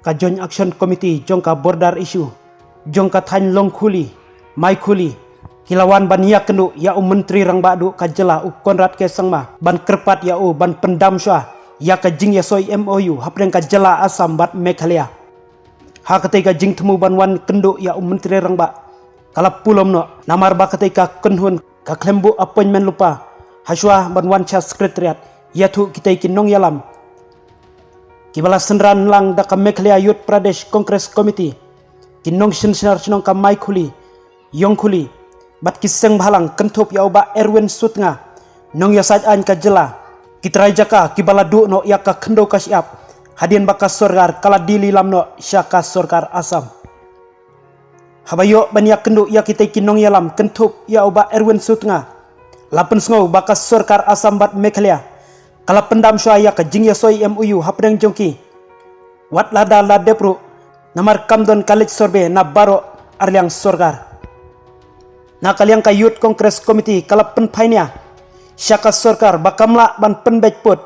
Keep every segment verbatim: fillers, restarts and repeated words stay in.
ka Joint Action Committee jong ka border issue jong ka thaiñ Longkhuli, Maikhuli, ki la wan ban ïakynduh ïa u Myntri Rangbah duh ka jylla u Conrad K Sangma ban kyrpad ïa u ban pyndam shuwa ïa ka jingïasoi M O U hapdeng ka jylla Assam bad Meghalaya. Ha katei ka jingthmu ban wan kynduh ïa u Myntri Rangbah ka la pulom noh namar ba katei ka kynhun ka khlem buh appointment lypa ha shuwa ban wan sha Secretariat ïathuh kitei ki nongïalam kiba la synran lang da ka Meghalaya Youth Pradesh Congress Committee, ki nongsynshar shnong ka Maikhuli, Ïongkhuli, bad ki seng bhalang kynthup ïa u Bah Erwin Sutnga, nongïasaid aiñ ka jylla, ki trai jaka kiba la duh noh ïa ka khyndew ka shyiap hadien ba ka sorkar ka la die lilam noh sha ka sorkar Assam. Haba ïoh ban ïakynduh ïa kitei ki nongïalam kynthup ïa u Bah Erwin Sutnga, la pynsngew ba ka sorkar Assam bad Meghalaya ka la pyndam shuwa ïa ka jingïasoi M O U hapdeng jong ki, wat lada la dep ruh namar kam don ka leit survey na baroh arliang sorkar. Na ka liang ka Youth Congress Committee ka la pynpainia sha ka sorkar ba kam lah ban pynbeit pud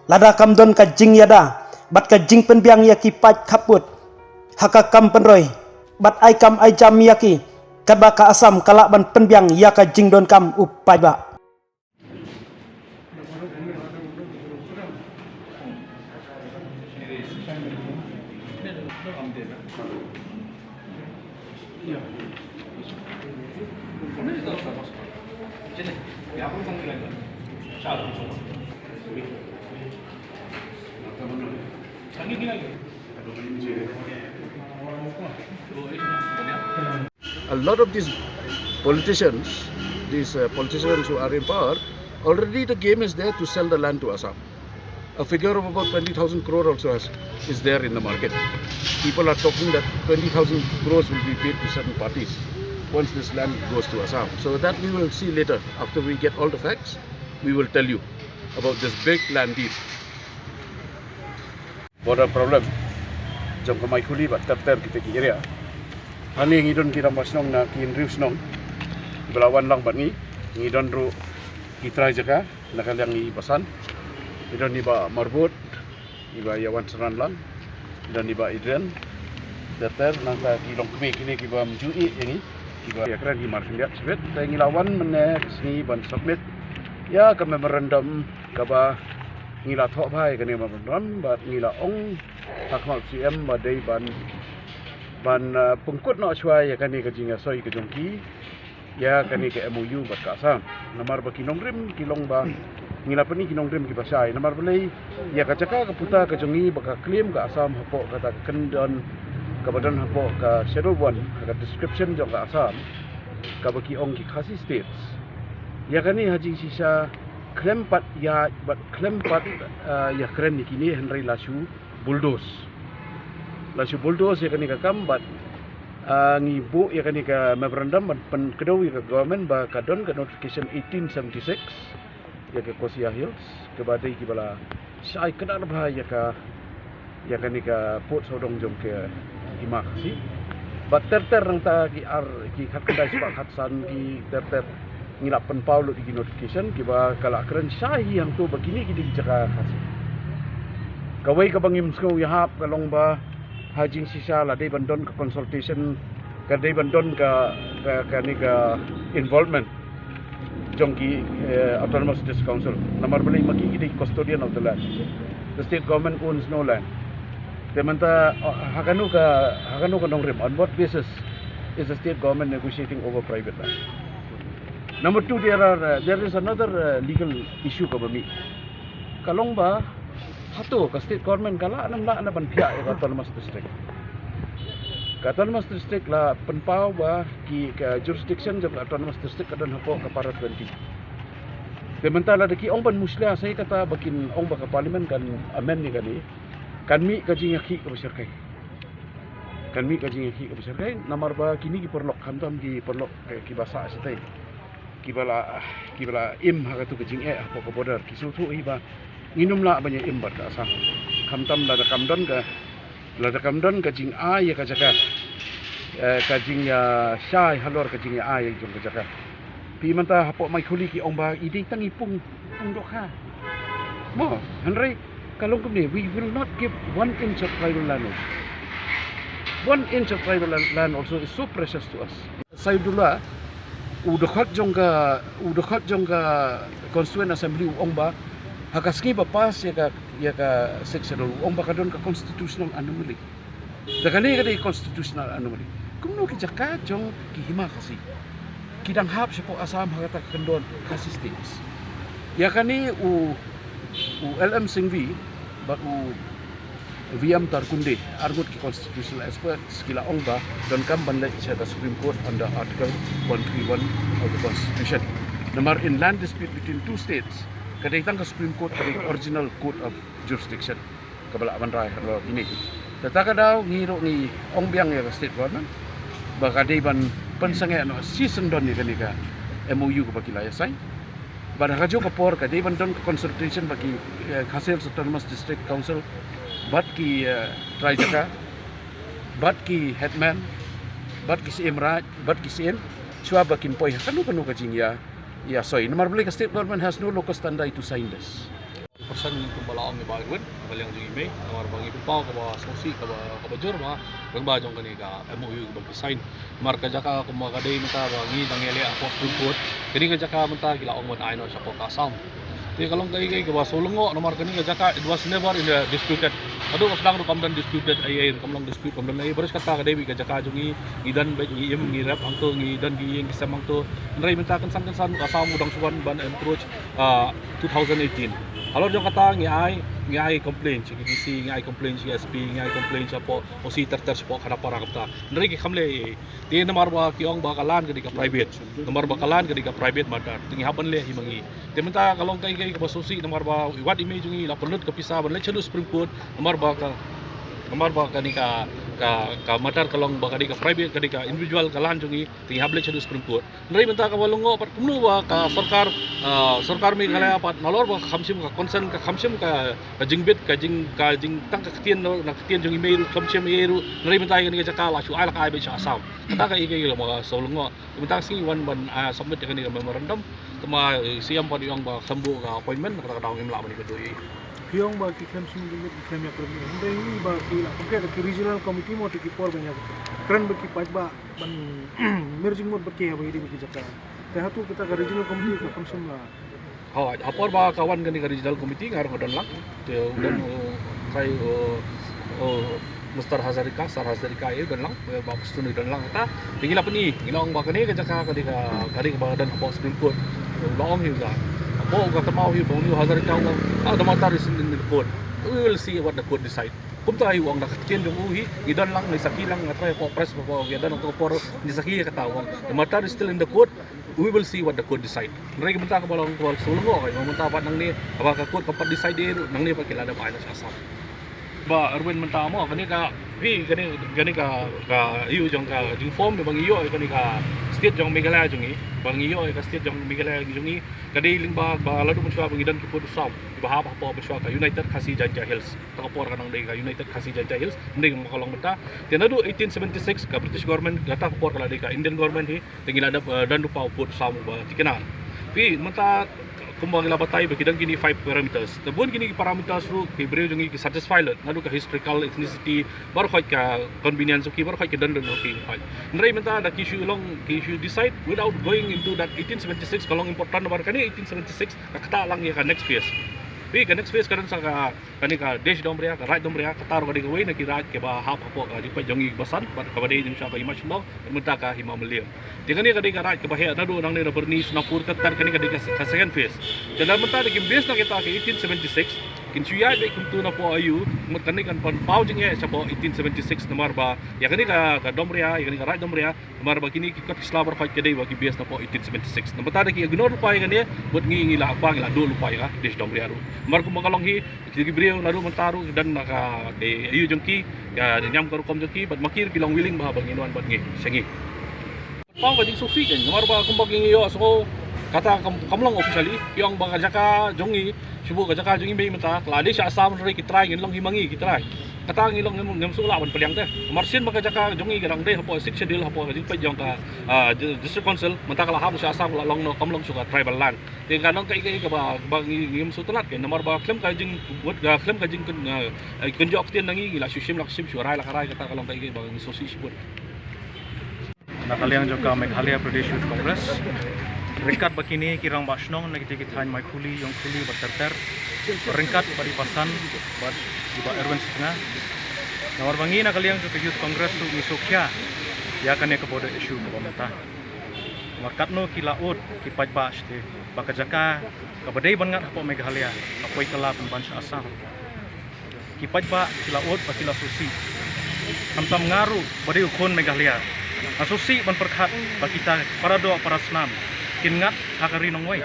lada kam don ka jingïada bad ka jingpynbiang ïa ki paid khappud ha ka kam pynroi bad ai kam ai jam ïa ki, katba ka Assam ka lah ban pynbiang ïa ka jingdonkam u paidbah. A lot of these politicians, these uh, politicians who are in power, already the game is there to sell the land to Assam. A figure of about twenty thousand crore also has, is there in the market. People are talking that twenty thousand crores will be paid to certain parties once this land goes to Assam. So that we will see later. After we get all the facts, we will tell you about this big land deal. Border problem jong ka Maikhuli bad ter ter kita ki area. Hangne ngi don ki rangbah shnong na ki hynriew shnong ba la wan lang bad ngi. Ngi don ruh ki trai jaka na ka liang i Basan. Ngi don i Bah Marbud, i Bah Ïawan Sranlang, ngi don i Bah Adrian. Ter ter nangta ki longkmie kine kiba mynjur ïa ngi, kiba ïakren hi markhyndiat shibit. Te ngi la wan mynne ka sngi ban submit ïa ka memorandum kaba ngi la thoh bha ïa kane ka memorandum bad ngi la ong ha khmat C M ba dei ban, ban uh, pynkut noh shuwa ïa kane ka jingïasoi ka jong ki ïa kane ka M O U bad ka Assam. Namar ba ki nongrim ki long ba ngi la pyni ki nongrim kiba shai. Namar balei ïa ka jaka ka puta ka jong ngi ba ka claim ka Assam hapoh kata ka kyndon kaba don hapoh ka Schedule One ha ka description jong ka Assam kaba ki ong ki Khasi States. Ïa kane ha jingshisha khlem pat ïa bad khlem pat uh, ïakren ïa kine hynrei la shu bulldoze. La shu bulldoze ïa kane ka kam bad uh, ngi buh ïa kane ka memorandum ban pynkdew ïa ka government ba ka don ka notification eighteen seventy-six ïa ka Kosia Hills kaba dei kiba la shai kdar bha ïa ka, ïa kane ka pud sawdong jong ka Hima Khasi. Bad ter ter nangta ki ar ki khatkhyndai spah khatsan ki ter ter ngi la pynpaw lut ïa ki notification kiba ka la kren shai hi hangto ba kine ki dei ki jaka Khasi. Kawei kaba ngim sngew ïahap ka long ba ha jingshisha la dei ban don ka consultation, ka dei ban don ka, ka, kane ka involvement jong ki uh, Autonomous District Council. Namar balei ma ki ki dei custodian of the land. The state government owns no land. Te mynta uh, ha kano ka, ha kano ka nongrim, on what basis is the state government negotiating over private land? Number two, there are uh, there is another uh, legal issue kaba mih. Ka long ba hato ka state government ka lah ne em lah ne ban phiah ïa ka Autonomous District. Ka Autonomous District la pynpaw ba ki ka jurisdiction jong ka Autonomous District ka don hapoh ka para twenty. Te mynta lada ki ong ban mushlia sa ïa kata ba kin ong ba ka Parliament kan amend ïa kane, kan mih ka jingïakhih kaba shyrkhei. Kan mih ka jingïakhih kaba shyrkhei namar ba kine ki paralok khamtam ki paralok kiba sah shatei, kiba la, kiba la im ha katu ka jingeh hapoh ka border ki sngewthuh hi ba ngin ym lah ban ïa im bad ka Assam. Khamtam lada kam don ka, lada kam don ka jingai ïa ka jaka, eh, ka jingïashai halor ka jingai jong ka jaka. Phi mynta hapoh Maikhuli ki ong ba i dei tang i pung, pung dohkha. Mo, hynrei ka long kumne, we will not give one inch of tribal land over. One inch of tribal land also is so precious to us. Saidullah, u dkhot jong ka, u dkhot jong ka Constituent Assembly u ong ba ha ka sngi ba pass ïa ka, ïa ka Sixth Schedule, u ong ba ka don ka constitutional anomaly. Da kane ka dei constitutional anomaly. Kumno ki jaka jong ki Hima Khasi ki dang hap shapoh Assam ha kata ka kyndon Khasi States. Ïa kane u, u L M Singhvi bad u V M Tarkunde, arngut ki constitutional experts, ki la ong ba donkam ban leit sha ka Supreme Court under Article one three one of the Constitution. Namar in land dispute between two states, ka dei tang ka Supreme Court ka dei original court of jurisdiction kaba lah ban rai halor kine. Te kata ka daw ngi ruh ngi ong biang ïa ka state government ba ka dei ban pynsangeh noh shisyndon ïa kane ka M O U kaba ki la ïa sign. Bad ha kajuh ka por ka dei ban don ka consultation bad ki, eh, Khasi Hills Autonomous District Council, bad ki, eh, trai jaka, bad ki headman, bad ki Syiem Raij, bad ki Syiem, shuwa ba kin poi ha kano kano ka jingïa, ïa soi. Namar balei ka state government has no locus standi to sign this. Persen kumba la ong i Bah Irwin, ka liang jong i mei, namar ba ngi pynpaw kaba sngewsih kaba, kaba jur ba, lyngba jong kane ka M O U kaba ki sign. Namar ka jaka kumba ka dei mynta ba ngi dang ïaleh hapoh Supreme Court, kane ka jaka mynta ki la ong ban ai noh shapoh ka Assam. Te ka long kaei kaei kaba sngewlyngngoh, namar kane ka jaka it was never in a disputed. Haduh ka sdang ruh kam don disputed ei ei, kam long dispute, kam don ei. Baris kata ka dei beit ka jaka jong ngi, ngi don beit, ngi im, ngi rep hangto, ngi don ki ïing ki sem hangto. Hynrei mynta kynsan kynsan ka Assam u dang shu wan ban encroach, ah, two thousand eighteen. Halor jong kata ngi ai, ngi ai complaint sha ki D C, ngi ai complaint sha ki S P, ngi ai complaint shapoh O C ter ter shapoh Khanapara kata. Hynrei ki kham leh ei ei. Te namar ba ki ong ba ka land ka dei ka private. Namar ba ka land ka dei ka private matter, te ngi hap ban leh hi ma ngi. Te mynta ka long kaei kaei kaba sngewsih namar ba wat i mei jong ngi la pynlut ka pisa ban leit shaduh Supreme Court, namar ba ka, namar ba kane ka, ka, ka matter ka long ba ka dei ka private, ka dei ka individual ka land jong ngi, te ngi hap leit shaduh Supreme Court. Hynrei mynta kaba lyngngoh pat kumno ba ka sorkar, ah, sorkar Meghalaya pat nalor ba kham shym ka concern, ka kham shym ka, ka jingbit, ka jing, ka jing tang ka ktien, na ktien jong i mei ruh kham shym ei ei ruh. Hynrei mynta ïa kane ka jaka la shu ai, la ka ai beit sha Assam. Kata kaei kaei kaba sngewlyngngoh. Mynta ka sngi wan ban, ah, submit ïa kane ka memorandum. Te ma, eh, Syiem pat i ong ba khlem buh ka appointment, kata ka daw ngim lah ban ïakynduh ei ei. Ki ong ba ki khlem shim jingmut, ki khlem ïakynduh. Hynrei ngi ba ki la pynkhih da ki regional committee mo te ki por ban ïakren bad ki paidbah ban mir jingmut bad ki haba ïadei bad ki jaka. Te hato kata ka regional committee ka khlem shim la. Hooid, ha por ba ka wan kane ka regional committee nga ruh nga don lang. Te u don u, kai u, u Mister Hazarika, Sir Hazarika, eh, u don lang, eh, Bah Prestone u don lang kata. Te ngi la pyni, ngi la ong ba kane ka jaka ka dei ka, ka dei kaba don hapoh Supreme Court. U la ong hi u la, hapoh u ka thymmai hi ba u Hazarika u ong, ah, the matter is in the court. We will see what the court decide. Kumta hi u ong, da ka ktien jong u hi, ngi don lang, ngi sakhi lang, nga trai hapoh press, hapoh ngi don hapoh por, ngi sakhi kata u ong. The matter is still in the court. We will see what the court decide. Hynrei ka mynta kaba long kaba sngewlyngngoh ka, mynta pat nangne haba ka court kam pat decide ei ruh, nangne pat ki la dep ai noh sha Assam. Bah Irwin, mynta mo kane ka, phi, kane, kane ka, ka ïoh jong ka jingform ba ngi ïoh ïa kane ka state jong Meghalaya jong ngi, ba ngi ïoh ïa ka state jong Meghalaya jong ngi, ka dei lyngba ba la dep mynshuwa ba ngi don ki pud u Assam kiba hap hapoh mynshuwa ka United Khasi Jaintia Hills. Kata ka por ka nang dei ka United Khasi Jaintia Hills, ym dei kumba ka long mynta. Te naduh eighteen seventy-six ka British government, kata ka por ka la dei ka Indian government hi, te ngi la dep, eh, don lypa u pud u Assam uba thikna. Phi, mynta kumba ngi la batai ba ki don kine five parameters. Te bun kine ki parameters ruh ki briew jong ngi ki satisfy lut. Naduh ka historical ethnicity, baroh khoit ka convenience jong ki, baroh khoit ki don don ki khoit. Hynrei mynta da ki shu long, ki shu decide without going into that eighteen seventy-six, ka long important namar kane eighteen seventy-six ka ktah lang ïa ka next phase. Phi, ka next phase ka don sa ka kane ka Desh Dombria, ka Raij Dombria, kata ruh ka dei kawei na ki raij kiba hap hapoh ka jingpeit jong ngi kiba san, bad kaba dei jingshah ka Hima Shillong, bad mynta ka Hima Mylliem. Te kane ka dei ka raij kaba heh naduh nangne na Byrni, Sonapur, ter ter, kane ka dei ka, ka second phase. Te lada mynta da kim base na kita ka eighteen seventy-six, kin shu ïaid beit kumto napoh aiu, mut kane kan pynpaw jingeh shapoh eighteen seventy-six namar ba ïa kane ka, ka Dombria, ïa kane ka Raij Dombria, namar ba kine ki kot ki sla baroh khoit ki dei ba ki base napoh eighteen seventy-six. Namar ta da ki ignore lypa ïa kane, bad ngi, ngi la, ba ngi la duh lypa ïa ka Desh Dombria ruh. Namar kumba ka long hi, ki, ki briew naduh mynta ruh ki don na ka, eh, aiu jong ki, ka niam ka rukom jong ki, bad ma ki ruh ki long willing ba, ba ngin wan bad ngi, sha ngi. Pynpaw ka jingsngewsih kein, namar ba kumba ngi ïohsngew, kata kam, kam long officially, ki ong ba ka jaka jong ngi, Buh ka jaka jong i mynta, ka la dei sha Assam, hynrei ki trai ngin long hi ma ngi ki trai. Kata ngi long ngim, ngim sngewlah ban pdiang te. Namar shisien ba ka jaka jong i ka dang dei hapoh Sixth Schedule, hapoh ka jingpeit jong ka, ah, di-, District Council, mynta ka la hap sha Assam, ka la long noh, kam long shuh ka tribal land. Te ka nang kaei kaei kaba, ba ngi, ngim sngewtynnat kein, namar ba khlem ka jing, wut, ah, khlem ka jing kyn, ah, kynjoh ktien na ngi, ngi la shu shim la ka shim, shu rai la ka rai, kata ka long kaei kaei ba ngi sngewsih shibun. Na ka liang jong ka Meghalaya Pradesh Youth Congress, ryngkat bad kine ki rangbah shnong na kitei ki thaiñ Maikhuli, Iongkhuli bad ter ter, ryngkat bad i Bah San bad i Bah Erwin Sitnga. Namar ba ngi na ka liang jong ka Youth Congress ruh ngi sngewkhia ïa kane ka border issue kaba mynta. Namar katno ki la ud ki paidbah shatei ba ka jaka kaba dei ban ngat hapoh Meghalaya ka poi kylla pynban sha Assam. Ki paidbah ki la ud bad ki la sngewsih. Khamtam nga ruh ba dei u khun Meghalaya, nga sngewsih ban pyrkhat ba kita para doh para snam kin ngat ha ka ri nongwei.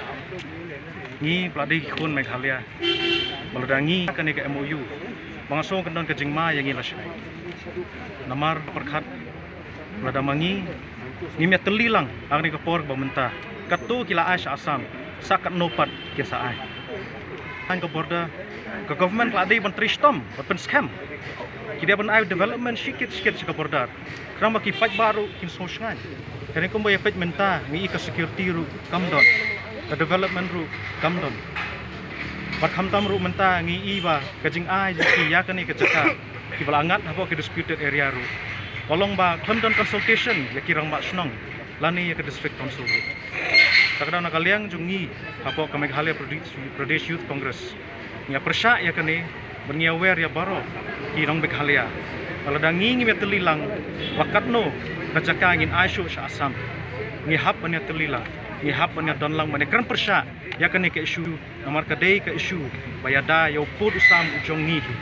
Ngi ba la dei ki khun Meghalaya, ba lada ngi kane ka M O U, ba nga sngew kan don ka jingma ïa ngi lashai. Namar pyrkhat, lada ma ngi ngim ïatylli lang ha kane ka por ba mynta, katto ki la ai sha Assam, sa katno pat kin sa ai. Tang ka border, ka government ka la dei ban trei shitom, ban pynskhem. Ki dei ban ai development shikit shikit sha ka border. Khnang ba ki paidbah ruh kin sngewshngaiñ. Kane kumba ïa peit mynta ngi i ka security ruh kam don, ka development ruh kam don. Bad khamtam ruh mynta ngi i ba ka jingai jong ki ïa kane ka jaka, kiba la ngat hapoh ka disputed area ruh, ka long ba khlem don consultation ïa ki rangbah shnong lane ïa ka District Council ruh. Sa ka daw na ka liang jong ngi hapoh ka Meghalaya Pradesh, Pradesh Youth Congress, ngi ïa pyrshah ïa kane bad ngi ïa wer ïa baroh ki nong Meghalaya ba lada ngi ngim ïatylli lang ba katno ka jaka ngin ai shuh sha Assam, ngi hap ban ïatylli lang, ngi hap ban ïadon lang ban ïakren pyrshah ïa kane ka issue. Namar ka dei ka issue ba ïada ïa u pud u sam u jong ngi hi.